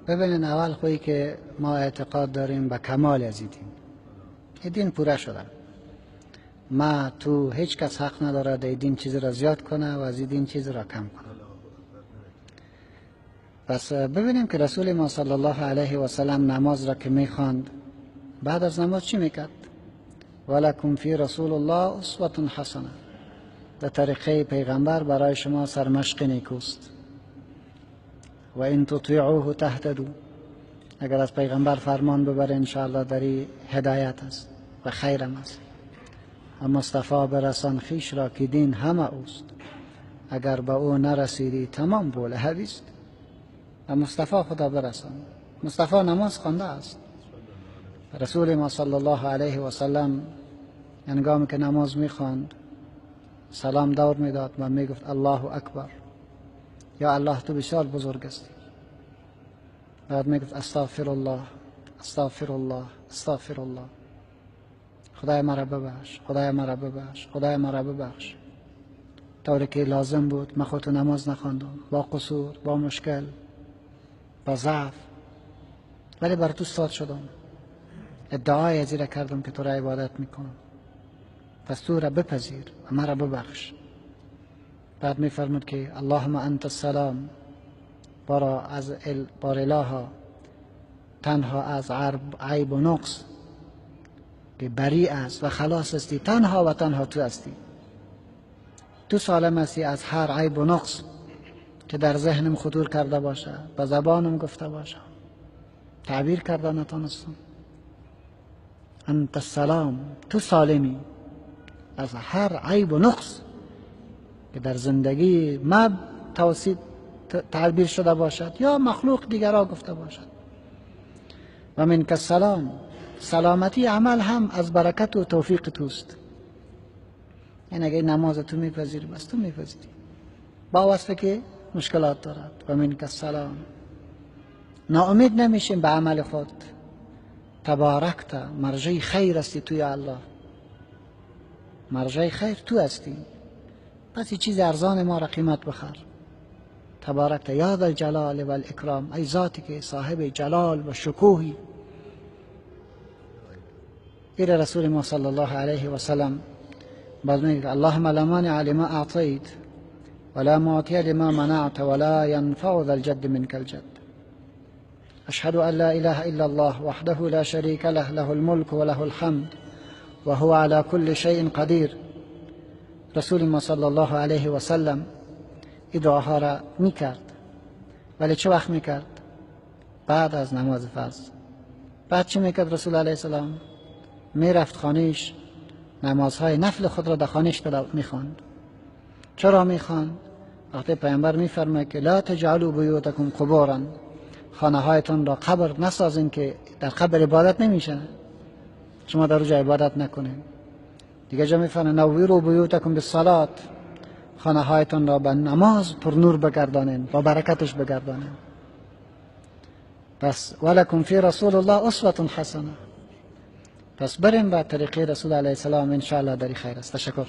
ببینین، اول خویی که ما اعتقاد داریم به کمال از این دین، این دین پوره شده. ما تو هیچ کس حق نداره در دین چیزی را زیاد کنه و از این دین چیزی را کم کنه. پس ببینیم که رسول ما صلی الله علیه و سلم نماز را که میخواند، بعد از نماز چی میکرد؟ ولکم فی رسول الله اسوة حسنه، در طریقه پیغمبر برای شما سرمشق نیکوست. و ان تطیعوه تهتدوا، اگر از پیغمبر فرمان ببره انشاءالله در هدایت است و خیرم است. مصطفی برسان خویش را که دین همه اوست، اگر به او نرسیدی تمام بولهبیست. و مصطفی خدا برسان. مصطفی نماز خوانده است. رسول ما صلی الله علیه و سلم هنگامی که نماز میخواند سلام دور میداد و میگفت الله اکبر، یا الله تو بسیار بزرگ هستی. بعد میگفت استغفر الله، استغفر الله، استغفر الله، خدای مرا ببخش، خدای مرا ببخش، خدای مرا ببخش. طوری که لازم بود من خودتو نماز نخواندم، با قصور، با مشکل، با ضعف، ولی بر تو استاد شدم، ادعای از را کردم که تو را عبادت میکنم، پس تو را بپذیر و مرا ببخش. بعد میفرمود که اللهم انت السلام، بارا از بار الها تنها از عیب و نقص که بری است و خلاص هستی، تنها و تنها تو هستی، تو سالم هستی از هر عیب و نقص که در ذهنم خطور کرده باشه، به زبانم گفته باشه، تعبیر کرده نتانستم. انت السلام، تو سالمی از هر عیب و نقص که در زندگی ما توسیط تعبیر شده باشد یا مخلوق دیگرها گفته باشد. و منک السلام، سلامتی عمل هم از برکت و توفیق توست. یعنی اگه نماز تو میپذیری بس تو میپذیری، با وصفه که مشکلات دارد. و منک السلام، ناامید نمیشیم به عمل خود. تبارکت، مرجع خیر هستی توی الله، مرجع خیر تو هستی، پس این چیز ارزان ما را قیمت بخر. تبارکت یا ذا الجلال و الاکرام، ای ذاتی که صاحب جلال و شکوهی. ایره رسول ما صلی الله علیه و سلم باز میگه اللهم لا مانع لما اعطیت ولا معطی لما منعت ولا ينفع ذا الجد منك الجد. اشهد ان لا اله الا الله وحده لا شريك له، له الملك وله الحمد وهو على كل شيء قدیر. رسول ما صلی الله علیه و سلم این دعاها را میکرد، ولی چه وقت میکرد؟ بعد از نماز فرض. بعد چی میکرد رسول علیه السلام؟ میرفت خانهش، نمازهای نفل خود را در خانهش میخواند. چرا میخواند؟ وقتی پیامبر میفرماید که لا تجعلوا بیوتکم قبورا، خانه هایتان را قبر نسازین که در قبر عبادت نمیشه، شما در اونجا عبادت نکنین. دیگه جا میفرماید نوروا بیوتکم بالصلاه، خانه هایتان را به نماز پر نور بگردانین، با برکتش بگردانین. پس ولکم فی رسول الله اسوة حسنه. پس بریم به طریقه رسول علیه السلام، انشاءالله در خیر است. تشکر.